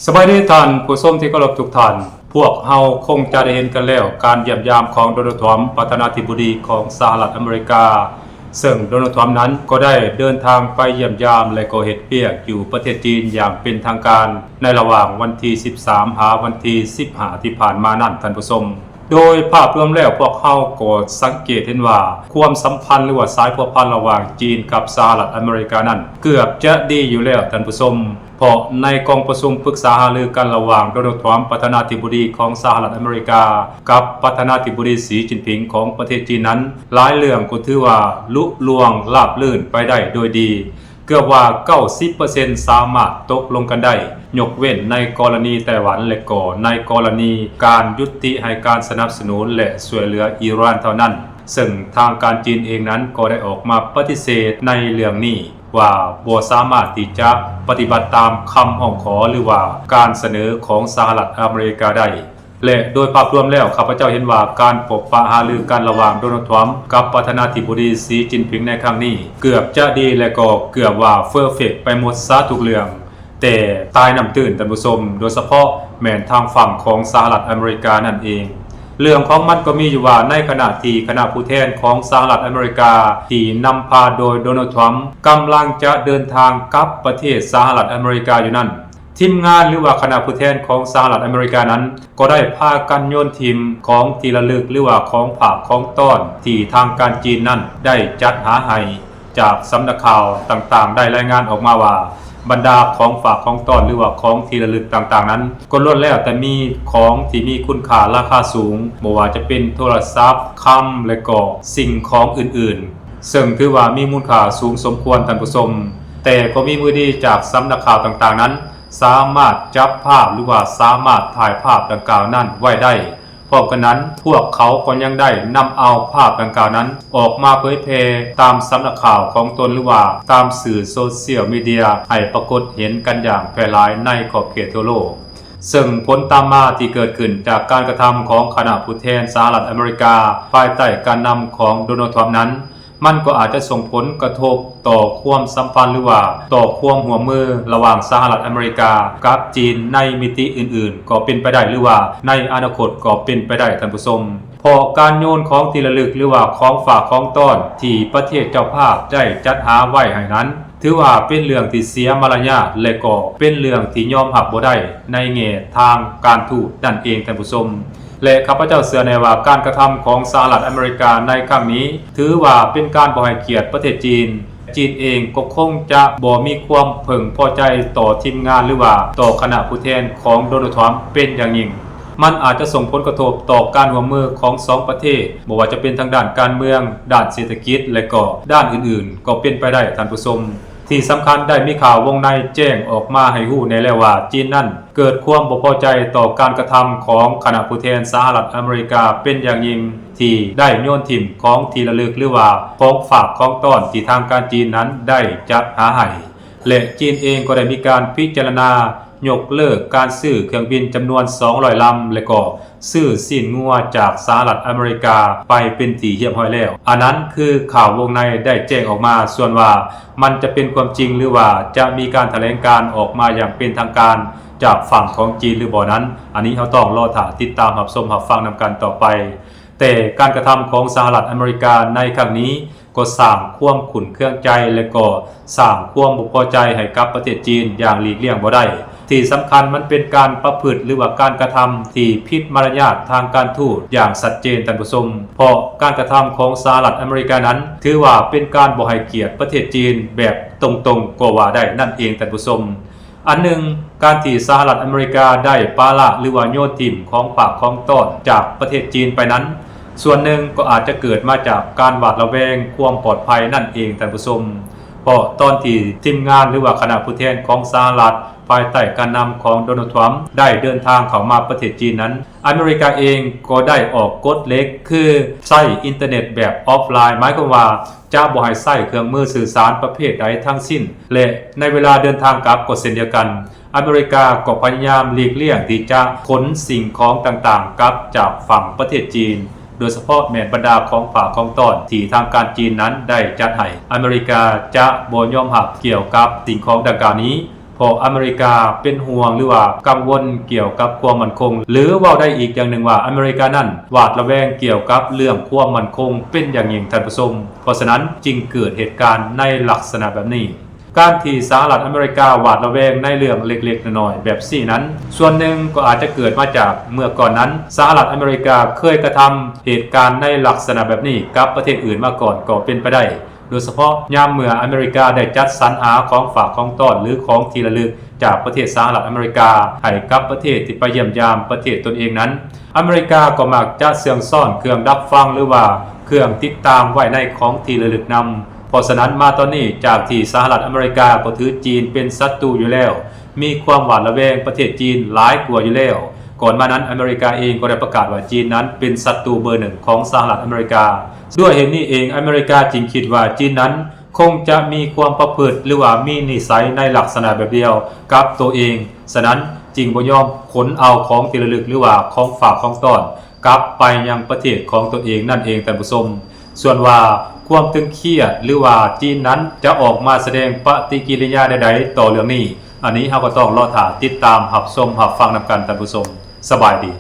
ສະບາຍດີທ່ານຜູ້ຊົມທີ່ເຄົາລົບທຸກທ່ານ. ພວກເຮົາຄົງຈະໄດ້ເຫັນກັນແລ້ວ ການຢ້ຽມຢາມຂອງໂດນັລ ທຣຳ ປະທານາທິບໍດີຂອງສະຫະລັດອາເມລິກາ, ເຊິ່ງໂດນັລ ທຣຳ ນັ້ນກໍໄດ້ເດີນທາງໄປຢ້ຽມຢາມ ແລະ ກໍເຮັດວຽກຢູ່ປະເທດຈີນຢ່າງເປັນທາງການ ໃນລະຫວ່າງວັນທີສິບສາມ ຫາວັນທີສິບຫ້າ ທີ່ຜ່ານມານັ້ນ, ທ່ານຜູ້ຊົມ. ໂດຍພາບລວມແລ້ວ ພວກເຮົາກໍສັງເກດເຫັນວ່າ ຄວາມສຳພັນ ຫຼືວ່າສາຍພົວພັນລະຫວ່າງຈີນກັບສະຫະລັດອາເມລິການັ້ນ ເກືອບຈະດີຢູ່ແລ້ວ, ທ່ານຜູ້ຊົມ. ເພາະໃນກອງປະຊຸມປຶກສາຫາລືກັນລະຫວ່າງໂດນັລ ທຣຳ ປະທານາທິບໍດີຂອງສະຫະລັດອາເມລິກາ ກັບປະທານາທິບໍດີ ສີ ຈິນຜິງ ຂອງປະເທດຈີນນັ້ນ, ຫຼາຍເລື່ອງກໍຖືວ່າລຸລ່ວງລາບລື່ນໄປໄດ້ໂດຍດີ, ເກືອບວ່າເກົ້າສິບເປີເຊັນສາມາດຕົກລົງກັນໄດ້, ຍົກເວັ້ນໃນກໍລະນີໄຕ້ຫວັນ ແລະ ກໍໃນກໍລະນີການຢຸດຕິໃຫ້ການສະໜັບສະໜູນ ແລະ ຊ່ວຍເຫຼືອອີຣານເທົ່ານັ້ນ. ເຊິ່ງທາງການຈີນເອງນັ້ນກໍໄດ້ອອກມາປະຕິເສດໃນເລື່ອງນີ້ ວ່າບໍ່ສາມາດທີ່ຈະປະຕິບັດຕາມຄຳຮ້ອງຂໍ ຫຼືວ່າການສະເໜີຂອງສະຫະລັດອາເມລິກາໄດ້. ແລະ ໂດຍພາບລວມແລ້ວ ຂ້າພະເຈົ້າເຫັນວ່າການພົບປະຫາລືກັນລະຫວ່າງໂດນັລ ທຣຳ ກັບປະທານາທິບໍດີ ສີ ຈິນຜິງ ໃນຄັ້ງນີ້ ເກືອບຈະດີ ແລະ ກໍເກືອບວ່າເຟີເຟັກໄປໝົດຊະທຸກເລື່ອງ. ແຕ່ຕາຍນ້ຳຕື້ນ, ທ່ານຜູ້ຊົມ, ໂດຍສະເພາະແມ່ນທາງຝັ່ງຂອງສະຫະລັດອາເມລິການັ້ນເອງ. ເລື່ອງຂອງມັນກໍມີຢູ່ວ່າ ໃນຂະນະທີ່ຄະນະຜູ້ແທນຂອງສະຫະລັດອາເມລິກາ ທີ່ນຳພາໂດຍໂດນັລ ທຣຳ ກຳລັງຈະເດີນທາງກັບປະເທດສະຫະລັດອາເມລິກາຢູ່ນັ້ນ, ທີມງານ ຫຼືວ່າຄະນະຜູ້ແທນຂອງສະຫະລັດອາເມລິການັ້ນ ກໍໄດ້ພາກັນໂຍນຖິ້ມຂອງທີ່ລະລຶກ ຫຼືວ່າຂອງຝາກຂອງຕ້ອນທີ່ທາງການຈີນນັ້ນໄດ້ຈັດຫາໃຫ້ ຈາກສຳນັກຂ່າວຕ່າງໆ ໄດ້ລາຍງານອອກມາວ່າ ບັນດາຂອງຝາກຂອງຕ້ອນ ຫຼືວ່າຂອງທີ່ລະລຶກຕ່າງໆນັ້ນ ກໍລ້ວນແລ້ວແຕ່ມີຂອງທີ່ມີຄຸນຄ່າລາຄາສູງ, ບໍ່ວ່າຈະເປັນໂທລະສັບ, ຄຳ ແລະ ກໍສິ່ງຂອງອື່ນໆ, ເຊິ່ງຖືວ່າມີມູນຄ່າສູງສົມຄວນ, ທ່ານຜູ້ຊົມ. ແຕ່ກໍມີມືດີຈາກສຳນັກຂ່າວຕ່າງໆນັ້ນ ສາມາດຈັບພາບ ຫຼືວ່າສາມາດຖ່າຍພາບດັ່ງກ່າວນັ້ນໄວ້ໄດ້. ພ້ອມກັນນັ້ນ, ພວກເຂົາກໍຍັງໄດ້ນຳເອົາພາບດັ່ງກ່າວນັ້ນອອກມາເຜີຍແຜ່ຕາມສຳນັກຂ່າວຂອງຕົນ ຫຼືວ່າຕາມສື່ໂຊຊຽວມີເດຍ ໃຫ້ປາກົດເຫັນກັນຢ່າງແຜ່ຫຼາຍໃນຂອບເຂດທົ່ວໂລກ. ເຊິ່ງຜົນຕາມມາທີ່ເກີດຂຶ້ນຈາກການກະທຳຂອງຄະນະຜູ້ແທນສະຫະລັດອາເມລິກາ ພາຍໃຕ້ການນຳຂອງໂດນັລ ທຣຳ ນັ້ນ, ມັນກໍອາດຈະສົ່ງຜົນກະທົບຕໍ່ຄວາມສຳພັນ ຫຼືວ່າຕໍ່ຄວາມຮ່ວມມືລະຫວ່າງສະຫະລັດອາເມລິກາກັບຈີນໃນມິຕິອື່ນໆກໍເປັນໄປໄດ້ ຫຼືວ່າໃນອະນາຄົດກໍເປັນໄປໄດ້, ທ່ານຜູ້ຊົມ. ເພາະການໂຍນຂອງທີ່ລະລຶກ ຫຼືວ່າຂອງຝາກຂອງຕ້ອນທີ່ປະເທດເຈົ້າພາບໄດ້ຈັດຫາໄວ້ໃຫ້ນັ້ນ ຖືວ່າເປັນເລື່ອງທີ່ເສຍມາລະຍາດ ແລະ ກໍເປັນເລື່ອງທີ່ຍອມຮັບບໍ່ໄດ້ໃນແງ່ທາງການທູດນັ້ນເອງ, ທ່ານຜູ້ຊົມ. ແລະ ຂ້າພະເຈົ້າເຊື່ອແນ່ວ່າ ການກະທຳຂອງສະຫະລັດອາເມລິກາໃນຄັ້ງນີ້ ຖືວ່າເປັນການບໍ່ໃຫ້ກຽດປະເທດຈີນ. ຈີນເອງກໍຄົງຈະບໍ່ມີຄວາມເພິ່ງພໍໃຈຕໍ່ທີມງານ ຫຼືວ່າຕໍ່ຄະນະຜູ້ແທນຂອງໂດນັລ ທຣຳ ເປັນຢ່າງຍິ່ງ. ມັນອາດຈະສົ່ງຜົນກະທົບຕໍ່ການຮ່ວມມືຂອງສອງປະເທດ, ບໍ່ວ່າຈະເປັນທາງດ້ານການເມືອງ, ດ້ານເສດຖະກິດ ແລະ ກໍດ້ານອື່ນໆ ກໍເປັນໄປໄດ້, ທ່ານຜູ້ຊົມ. ທີ່ສຳຄັນໄດ້ມີຂ່າວວົງໃນແຈ້ງອອກມາໃຫ້ຮູ້ແນ່ແລ້ວວ່າ ຈີນນັ້ນເກີດຄວາມບໍ່ພໍໃຈຕໍ່ການກະທຳຂອງຄະນະຜູ້ແທນສະຫະລັດອາເມລິກາເປັນຢ່າງຍິ່ງ ທີ່ໄດ້ໂຍນຖິ້ມຂອງທີ່ລະລຶກ ຫຼືວ່າຂອງຝາກຂອງຕ້ອນທີ່ທາງການຈີນນັ້ນໄດ້ຈັດຫາໃຫ້ ແລະ ຈີນເອງກໍໄດ້ມີການພິຈາລະນາຍົກເລີກການຊື້ເຄື່ອງບິນຈຳນວນສອງຮ້ອຍລຳ ແລະ ກໍ ຊື້ຊີ້ນງົວຈາກສະຫະລັດອາເມລິກາໄປເປັນທີ່ຮຽບຮ້ອຍແລ້ວ. ອັນນັ້ນຄືຂ່າວວົງໃນໄດ້ແຈ້ງອອກມາສ່ວນວ່າ ມັນຈະເປັນຄວາມຈິງ ຫຼືວ່າຈະມີການຖະແຫຼງການອອກມາຢ່າງເປັນທາງການຈາກຝັ່ງຂອງຈີນຫຼືບໍ່ນັ້ນ, ອັນນີ້ເຮົາຕ້ອງລໍຖ້າຕິດຕາມຮັບຊົມຮັບຟັງນຳກັນຕໍ່ໄປ. ແຕ່ການກະທຳຂອງສະຫະລັດອາເມລິກາໃນຄັ້ງນີ້ ກໍສ້າງຄວາມຂຸ້ນເຄືອງໃຈ ແລະ ກໍສ້າງຄວາມບໍ່ພໍໃຈໃຫ້ກັບປະເທດຈີນຢ່າງຫຼີກລ່ຽງບໍ່ໄດ້. ທີ່ສຳຄັນ, ມັນເປັນການປະພຶດ ຫຼືວ່າການກະທຳທີ່ຜິດມາລະຍາດທາງການທູດຢ່າງຊັດເຈນ, ທ່ານຜູ້ຊົມ, ເພາະການກະທຳຂອງສະຫະລັດອາເມລິການັ້ນ ຖືວ່າເປັນການບໍ່ໃຫ້ກຽດປະເທດຈີນແບບຕົງໆ ກໍວ່າໄດ້ນັ້ນເອງ, ທ່ານຜູ້ຊົມ. ອັນໜຶ່ງ, ການທີ່ສະຫະລັດອາເມລິກາໄດ້ປະລະ ຫຼືວ່າໂຍນຖິ້ມຂອງຝາກຂອງຕ້ອນຈາກປະເທດຈີນໄປນັ້ນ, ສ່ວນໜຶ່ງກໍອາດຈະເກີດມາຈາກການຫວາດລະແວງຄວາມປອດໄພນັ້ນເອງ, ທ່ານຜູ້ຊົມ. ເພາະຕອນທີ່ທີມງານ ຫຼືວ່າຄະນະຜູ້ແທນຂອງສະຫະລັດ ພາຍໃຕ້ການນຳຂອງໂດນັລ ທຣຳ ໄດ້ເດີນທາງເຂົ້າມາປະເທດຈີນນັ້ນ, ອາເມລິກາເອງກໍໄດ້ອອກກົດເຫຼັກ ຄືໃຊ້ອິນເຕີເນັດແບບອອຟລາຍ, ໝາຍຄວາມວ່າຈະບໍ່ໃຫ້ໃຊ້ເຄື່ອງມືສື່ສານປະເພດໃດທັງສິ້ນ ແລະ ໃນເວລາເດີນທາງກັບກໍເຊັ່ນດຽວກັນ, ອາເມລິກາກໍພະຍາຍາມຫຼີກລ່ຽງທີ່ຈະຂົນສິ່ງຂອງຕ່າງໆກັບຈາກຝັ່ງປະເທດຈີນ, ໂດຍສະເພາະແມ່ນບັນດາຂອງຝາກຂອງຕ້ອນທີ່ທາງການຈີນນັ້ນໄດ້ຈັດໃຫ້. ອາເມລິກາຈະບໍ່ຍອມຮັບກ່ຽວກັບສິ່ງຂອງດັ່ງກ່າວນີ້, ເພາະອາເມລິກາເປັນຫ່ວງ ຫຼືວ່າກັງວົນກ່ຽວກັບຄວາມໝັ້ນຄົງ ຫຼືເວົ້າໄດ້ອີກຢ່າງໜຶ່ງວ່າ ອາເມລິການັ້ນຫວາດລະແວງກ່ຽວກັບເລື່ອງຄວາມໝັ້ນຄົງເປັນຢ່າງຍິ່ງ ທ່ານຜູ້ຊົມ. ເພາະສະນັ້ນຈຶ່ງເກີດເຫດການໃນລັກສະນະແບບນີ້. ການທີ່ສະຫະລັດອາເມລິກາຫວາດລະແວງໃນເລື່ອງເລັກໆນ້ອຍໆແບບນີ້ນັ້ນ ສ່ວນໜຶ່ງກໍອາດຈະເກີດມາຈາກເມື່ອກ່ອນນັ້ນ ສະຫະລັດອາເມລິກາເຄີຍກະທຳເຫດການໃນລັກສະນະແບບນີ້ກັບປະເທດອື່ນມາກ່ອນກໍເປັນໄປໄດ້. ໂດຍສະເພາະຍາມເມື່ອອາເມລິກາໄດ້ຈັດສັນຫາຂອງຝາກຂອງຕ້ອນ ຫຼື ຂອງທີ່ລະລຶກຈາກປະເທດສະຫະລັດອາເມລິກາ ໃຫ້ກັບປະເທດທີ່ໄປຢ້ຽມຢາມປະເທດຕົນເອງນັ້ນ, ອາເມລິກາກໍມັກຈະເຊື່ອງຊ້ອນເຄື່ອງດັກຟັງ ຫຼືວ່າເຄື່ອງຕິດຕາມໄວ້ໃນຂອງທີ່ລະລຶກນຳ. ເພາະສະນັ້ນມາຕອນນີ້ ຈາກທີ່ສະຫະລັດອາເມລິກາກໍຖືຈີນເປັນສັດຕູຢູ່ແລ້ວ, ມີຄວາມຫວາດລະແວງປະເທດຈີນຫຼາຍກວ່າຢູ່ແລ້ວ. ກ່ອນມານັ້ນອາເມລິກາເອງກໍໄດ້ປະກາດວ່າຈີນນັ້ນເປັນສັດຕູເບີໜຶ່ງຂອງສະຫະລັດອາເມລິກາ. ດ້ວຍເຫດນີ້ເອງ ອາເມລິກາຈຶ່ງຄິດວ່າຈີນນັ້ນ ຄົງຈະມີຄວາມປະພຶດ ຫຼືວ່າມີນິໄສໃນລັກສະນະແບບດຽວກັບໂຕເອງ, ສະນັ້ນຈຶ່ງບໍ່ຍອມຂົນເອົາຂອງທີ່ລະລຶກ ຫຼືວ່າຂອງຝາກຂອງຕ້ອນກັບໄປຍັງປະເທດຂອງຕົນເອງນັ້ນເອງ ທ່ານຜູ້ຊົມ. ສ່ວນວ່າຄວາມຕຶງຄຽດ ຫຼືວ່າຈີນນັ້ນຈະອອກມາສະແດງປະຕິກິລິຍາແນວໃດຕໍ່ເລື່ອງນີ້, ອັນນີ້ເຮົາກໍຕ້ອງລໍຖ້າຕິດຕາມຮັບຊົມຮັບຟັງນຳກັນ ທ່ານຜູ້ຊົມ. ສະບາຍດີ.